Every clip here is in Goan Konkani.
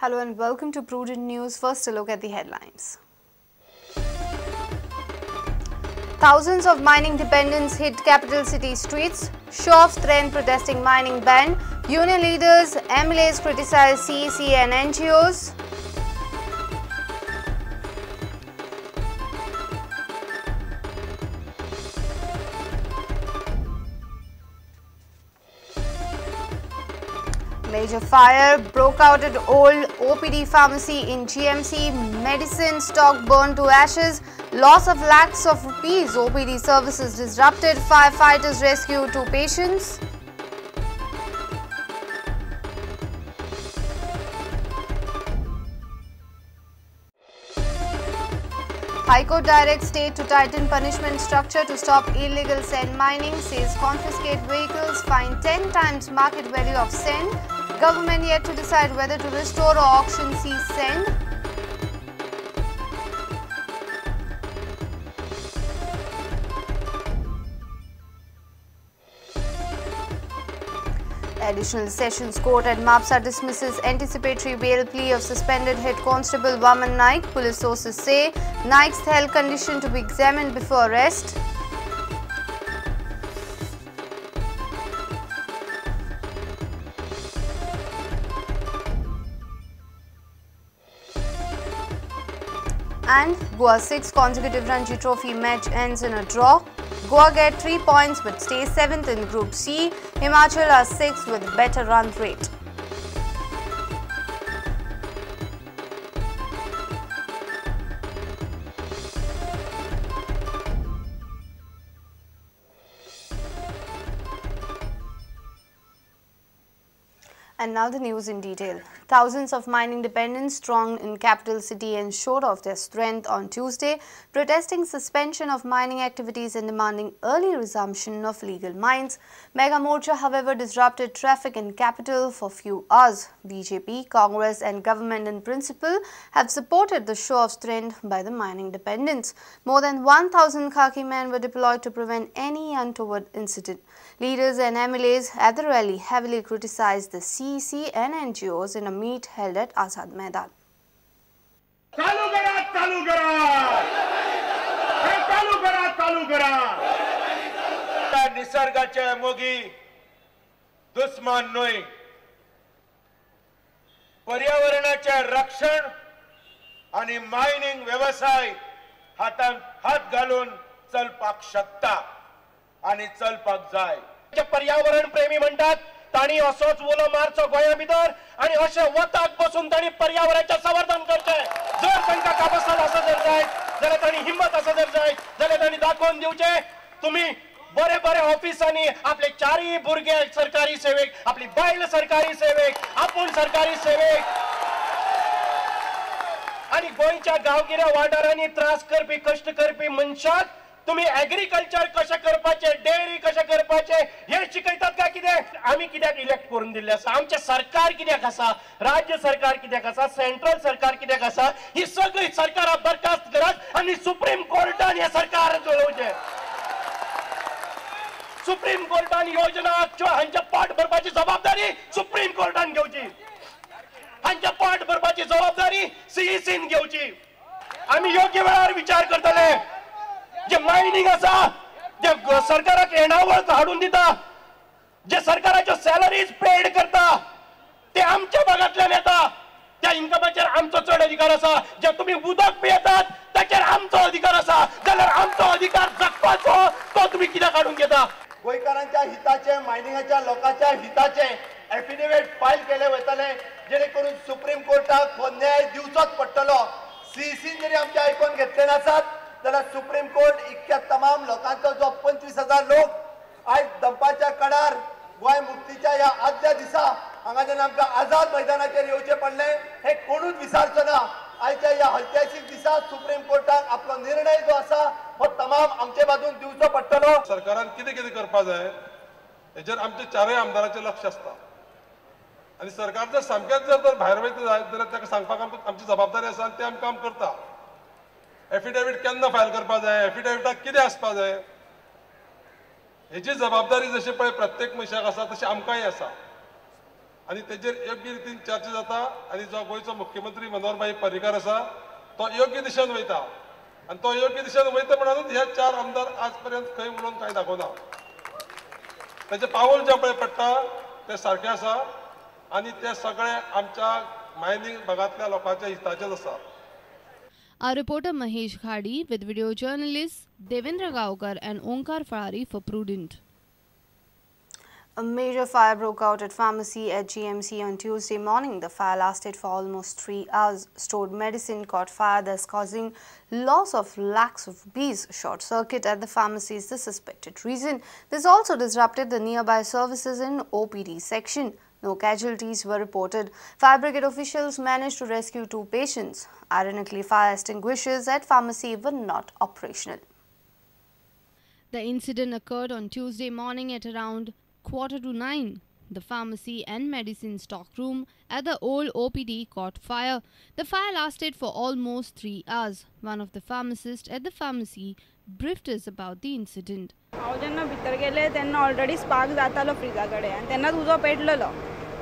Hello and welcome to Prudent News. First, a look at the headlines. Thousands of mining dependents hit capital city streets. Show of strength protesting mining ban. Union leaders, MLAs criticize CEC and NGOs. Major fire broke out at old OPD pharmacy in GMC. Medicine stock burned to ashes. Loss of lakhs of rupees. OPD services disrupted. Firefighters rescue 2 patients. High Court directs state to tighten punishment structure to stop illegal sand mining, says confiscate vehicles, fine 10 times market value of sand. Government yet to decide whether to restore or auction seized sand. Additional Sessions Court at Mapsa dismisses anticipatory bail plea of suspended head constable Vaman Naik. Police sources say Naik's health condition to be examined before arrest. And Goa's 6th consecutive Ranji Trophy match ends in a draw. Goa get 3 points but stay 7th in Group C. Himachal are 6th with better run rate. And now the news in detail. Thousands of mining dependents thronged in capital city and showed off their strength on Tuesday, protesting suspension of mining activities and demanding early resumption of legal mines. Mega Morcha, however, disrupted traffic in capital for few hours. BJP, Congress and government in principle have supported the show of strength by the mining dependents. More than 1,000 khaki men were deployed to prevent any untoward incident. Leaders and MLAs at the rally heavily criticized the CEC and NGOs in a meet held at Azad Maidan. चालू करा, चालू करा, चालू करा, चालू करा. निसर्गाचे मोगी दुस्मान न्हय, पर्यावरणाचे रक्षण आणि मायनिंग व्यवसाय हातान हात घालून चलपाक शकता आणि चलपाक जाय. पर्यावरण प्रेमी म्हणतात ताणी असोच उलो मारचो गोंया भितर आनी अशें वताक बसून ताणी पर्यावरणाचें संवर्धन करचें. जर तांकां कापसाद आसा जर जायत जाल्यार ताणी हिम्मत आसा जर जायत जाल्यार ताणी दाखोवन दिवचें तुमी बरे बरे ऑफिसांनी आपले चारय भुरगे सरकारी सेवेक, आपली बायल सरकारी सेवेक, आपूण सरकारी सेवेक आनी गोंयच्या गांवगिऱ्या वाठारांनी त्रास करपी कश्ट करपी मनशाक तुम्ही एग्रीकल्चर कशें करपाचें, डेअरी कशें करपाचें हें शिकयतात काय कितें? आमी कित्याक इलेक्ट करून दिल्लें आसा? आमचें सरकार कित्याक आसा? राज्य सरकार कित्याक आसा? सेंट्रल सरकार कित्याक आसा? ही सगळी सरकारां बरखास्त करात आनी सुप्रीम कोर्टान हें सरकार चलोवचें. सुप्रीम कोर्टान योजना हांच्या पोट भरपाची जबाबदारी सुप्रीम कोर्टान घेवची, हांच्या पोट भरपाची जबाबदारी सीईसीन घेवची. आमी योग्य वेळार विचार करतले. जे मायनिंग आसा जे सरकाराक येणावळ हाडून दिता, जे सरकाराच्यो सॅलरीज पेड करता ते आमच्या भागांतल्यान येता. त्या इन्कमाचेर आमचो चड अधिकार आसा. जे तुमी उदक पियेतात ताचेर आमचो अधिकार आसा. जाल्यार आमचो अधिकार जगपाचो तो तुमी कित्याक काडून घेता? गोंयकारांच्या हिताचे, मायनिंगाच्या लोकांच्या हिताचे एफिडेवीट फायल केले वतले जेणे करून सुप्रीम कोर्टाक हो न्याय दिवचोच पडटलो. सीईसीन जरी आमचे आयकून घेतले नासत जाल्यार सुप्रीम कोर्ट इतक्या तमाम लोकांचो जो 25,000 लोक आयज दंपाच्या कडार गोंय मुक्तीच्या ह्या आदल्या दिसा हांगा जेन्ना आमकां आझाद मैदानाचेर येवचें पडलें हें कोणूच विसारचो ना. आयच्या ह्या ऐतिहासीक दिसा सुप्रीम कोर्टाक आपलो निर्णय जो आसा हो तमाम आमचे बाजून दिवचो पडटलो. सरकारान कितें कितें करपाक जाय हेजेर आमचे चारय आमदाराचें लक्ष आसता आनी सरकार जर सामकेंच जर भायर वयता जायत जाल्यार ताका सांगपाक आमची जबाबदारी आसा आनी तें आमी काम करता. एफिडेवीट केन्ना फायल करपाक जाय, एफिडेविटाक कितें आसपाक जाय हेजी जबाबदारी जशी पळय प्रत्येक मनशाक आसा तशी आमकांय आसा. आनी तेजेर योग्य रितीन चर्चा जाता आनी जो गोंयचो मुख्यमंत्री मनोहरभाई पर्रीकार आसा तो योग्य दिशेन वयता आनी तो योग्य दिशेन वयता म्हणूनच हे 4 आमदार आज पर्यंत खंय उलोवन कांय दाखोवना. तेचें पावल जें पळय पडटा तें सारकें आसा आनी ते सगळे आमच्या मायनिंग भागांतल्या लोकांच्या हिताचेच आसा. Our reporter Mahesh Ghadi with video journalists Devendra Gaokar and Onkar Farari for Prudent. A major fire broke out at pharmacy at GMC on Tuesday morning. The fire lasted for almost 3 hours. Stored medicine caught fire, thus causing loss of lakhs of rupees. Short circuit at the pharmacy is the suspected reason. This also disrupted the nearby services in OPD section. No casualties were reported. Fire brigade officials managed to rescue 2 patients. Ironically, fire extinguishers at pharmacy were not operational. The incident occurred on Tuesday morning at around 8:45. The pharmacy and medicine stock room at the old OPD caught fire. The fire lasted for almost 3 hours. One of the pharmacists at the pharmacy briefed us about the incident. हांव जेन्ना भितर गेलें तेन्ना ऑलरेडी स्पार्क जातालो फ्रिजा कडेन आनी तेन्नाच उजो पेटलेलो.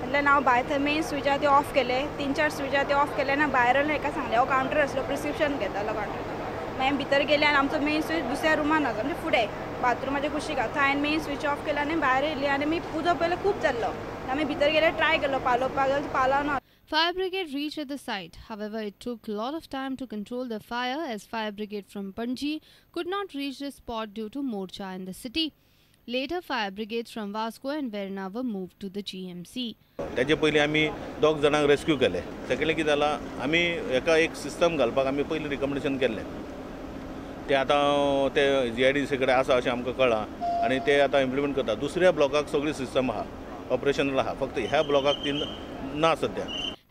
तेन्ना हांव भायर थंय मेन स्विच आहा ते ऑफ केले, 3-4 स्विच आहा ते ऑफ केले आनी भायर आयलें. हेका सांगलें, हो कावंटर आसलो, प्रिस्क्रिप्शन घेतालो कावंटर. मागीर भितर गेले आनी आमचो मेन स्विच दुसऱ्या रुमान आसा, म्हणजे फुडें बाथरुमाच्या कुशीक आसा. थंय हांवें मेन स्विच ऑफ केलो आनी भायर येयली आनी मी उजो पयलो खूब जाल्लो. आमी भितर गेले, ट्राय केलो पालोवपाक, जाल्यार पालोवना. Fire brigade reached at the site. However, it took a lot of time to control the fire as fire brigade from Panji could not reach the spot due to morcha in the city. Later, fire brigades from Vasco and Verna were moved to the GMC. त्याचे पयलीं आमी 2 जाणांक रेस्क्यू केले. सेकंडली कितें जालां, आमी हेका एक सिस्टम घालपाक आमी पयलीं रिकमेंडेशन केल्लें, ते आतां ते GIDC कडेन आसा अशें आमकां कळ्ळां आनी ते आतां इम्प्लिमेंट करता. दुसऱ्या ब्लॉकाक सगळी सिस्टम आहा, ऑपरेशनल आहा, फक्त ह्या ब्लॉकाक ती ना सद्या.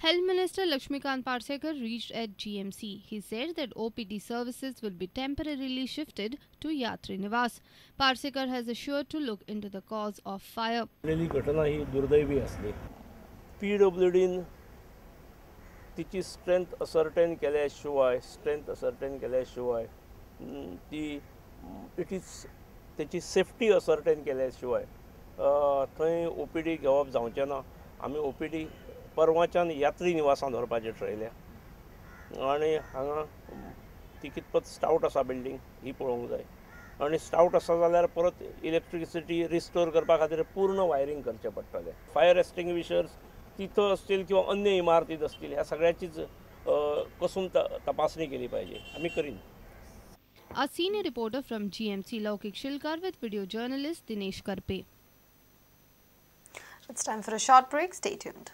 Health Minister Lakshmikant Parsekar reached at GMC. He said that OPD services will be temporarily shifted to Yatri Nivas. Parsekar has assured to look into the cause of fire. घडलेली घटना ही दुर्दैवी असली. PWDन तिची स्ट्रेंथ असर्टेन केल्याशिवाय ती it is त्याची सेफ्टी असर्टेन केल्याशिवाय थंय OPD घेवप जावचें ना. आमी OPD परवाच्यान यात्री निवासान व्हरपाचें ठरयलें आनी हांगा ती कितपत स्टावट आसा बिल्डींग ही पळोवंक जाय आनी स्टावट आसा जाल्यार परत इलेक्ट्रिसिटी रिस्टोर करपा खातीर पूर्ण वायरींग करचें पडटलें. फायर एक्सटिंग्विशर्स तिथं असतील किंवा अन्य इमारतीत असतील ह्या सगळ्याचीच कसून तपासणी केली पाहिजे. आम्ही करीन. A senior reporter from GMC Laukik Shilkar with video journalist Dinesh Karpe. It's time for a short break. Stay tuned.